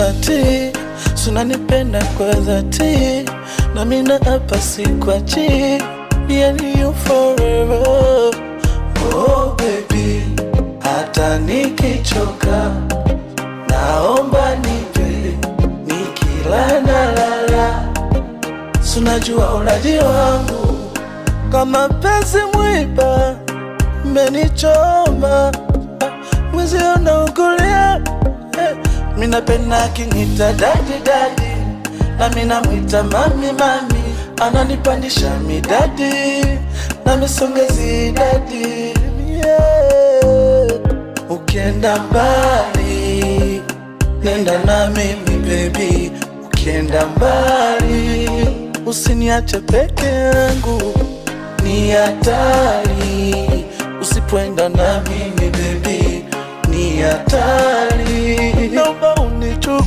bahati, si unanipenda kwa dhati, na mimi naapa sikuachi, me and you forever. Oh baby, hata nikichoka naomba nipe, nikila nalala, si unajua ulaji wangu kama penzi mwiba menichoma mwezi unaugulia eh. Mi napenda akiniita daddy daddy, na mi namwita mummy mummy, ananipandisha midadi na misongezi dadi yeah. Ukienda mbali nenda na mimi baby, ukienda mbali usiniache peke yangu, ni hatari usipoenda na mimi baby, ni hatari, naomba unichukue.